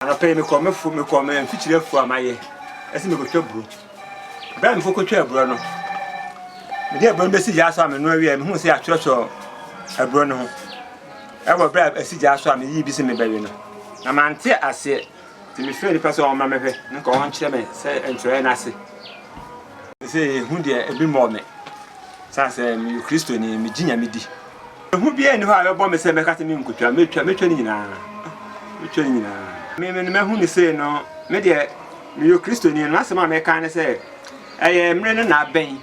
Anɔpa yi mekɔɔ me fo mekɔɔ me mfikyiri afuo a mayɛ ɛsɛ mekɔtwa aburo. Berɛ a mekɔ kɔtwa aburo no, mede aburo no bɛsi gya so a menoa wie a mehuu sɛ yɛatwerɛtwerɛ aburo no ho. Ɛwɔ berɛ a ɛsi gya so a meyii bi sɛ mebɛwe no. Na mante aseɛ nti mefrɛɛ nnipa sɛ wɔmmra mɛhwɛ na nka wɔnkyerɛ me sɛ ntwerɛeɛ no ase. Sɛ ehu deɛ ebi mmɔɔ me. Sane sɛ meyɛ Kristoni, megye Nyame di. Ehu biara nni hɔ a ɛbɛbɔ me sɛ mɛka sɛ menkotwa, mɛtwa, mɛtwa ne nyinaa. Mɛtwa ne nyinaa. Me me no mahu no sei no, me deɛ meyɛ Kristoni no, m'asɛm a mɛka ne sɛ, ɛyɛ mmere no na abɛn.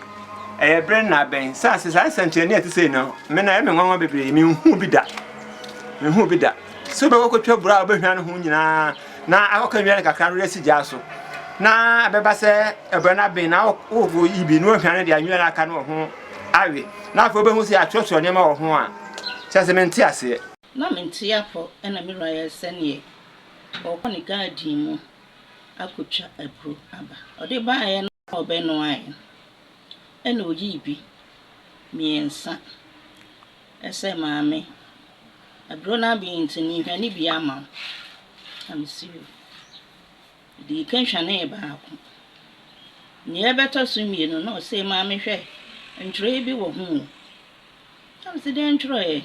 Ɛyɛ bere no na abɛn. Sane sɛ saa nsɛnkyerɛnne a ɛte sei no, me na ɛyɛ me nwanwa bebree, menhuu bi da. Menhuu bi da. Sɛ wobɛkɔ kɔtwa buro a wobɛhwa no ho nyinaa na akɔka nnua no kakra no asi gya so na ɛbɛba sɛ ɛbrɛ no aben na woyi bi na woahwa no de anwea no aka no wɔ ho awe na afei wobɛhu sɛ yɛatwerɛtwerɛ nneɛma wɔ ho a kyerɛ sɛ mente aseɛ. Na mente apɔ na me wura yɛ sɛdeɛ ɔrekɔ ne garden mu akɔtwa aburo aba. Ɔde baeɛ na ɔbɛnoaeɛ no, ɛna ɔyii bi mmiɛnsa sɛ maame Aburo no aben nti mehwane bi ama wo. Na mese o. Medii kan hwanee baako. Nea ɛbɛtɔ so mmienu na ɔse maame hwɛ, ntwerɛeɛ bi wɔ ho o. Na mese deɛn ntwerɛeɛ?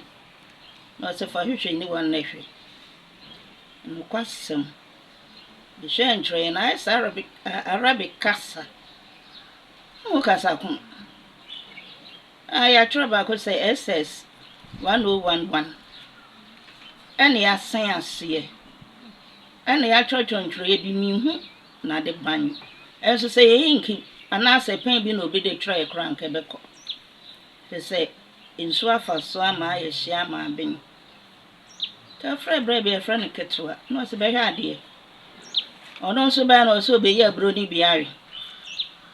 Na ɔse fa hwehwɛniwa no hwɛ. Nokwasɛm, mehwɛɛ ntwerɛeɛ no ayɛ sɛ Arabic, Arabic kasa. Wohu kasa ko? A Yɛatwerɛ baako sɛ SS 1011 ɛna yɛasan aseɛ ɛna yɛatwerɛtwerɛ ntwerɛeɛ bi menhu n'adeban nso sɛ yɛ ink anaasɛ pɛn bi na obi de twerɛeɛ koraa anka ɛbɛkɔ firi sɛ nsuo afa so ama ayɛ hye ama aben. Nti ɔfrɛɛ berɛ bi yɛfrɛ no ketewa na ɔse bɛhwɛ adeɛ. Ɔno nso bae na ɔse ɔbɛyi aburo no bi awe.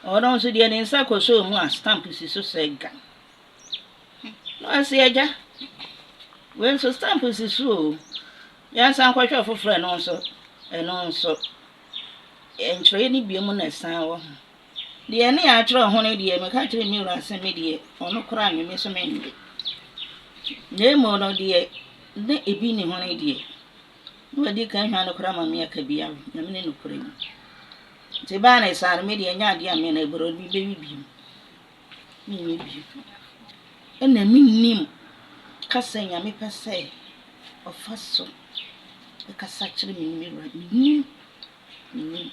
Ɔno nso deɛ ne nsa kɔsɔɔ mu a stamp si so sɛ ga. Na ɔse agya, wei nso stamp si so o. Yɛnsan nkɔhwɛ foforɔ ɛno nso, ɛno nso ntwerɛeɛ no biom na ɛsan wɔ ho. Deɛ ne yɛatwerɛ ho no deɛ meka kyerɛ me wura sɛ me deɛ ɔno koraa nwe me nso menwe. Na mmom no deɛ na ebi nni ho no deɛ na wadi kan hwa no koraa ma me aka bi awe, Nyame ne nokorɛ ni. Nti baa ne saa no me deɛ ɛnyɛ adeɛ a me no aburo no mebɛwe bio. Menyɛ bio. Ɛna mennim kasa Nyame pɛ sɛ ɔfa so kasa kyerɛ me ne me wura. Mennim. Mennim.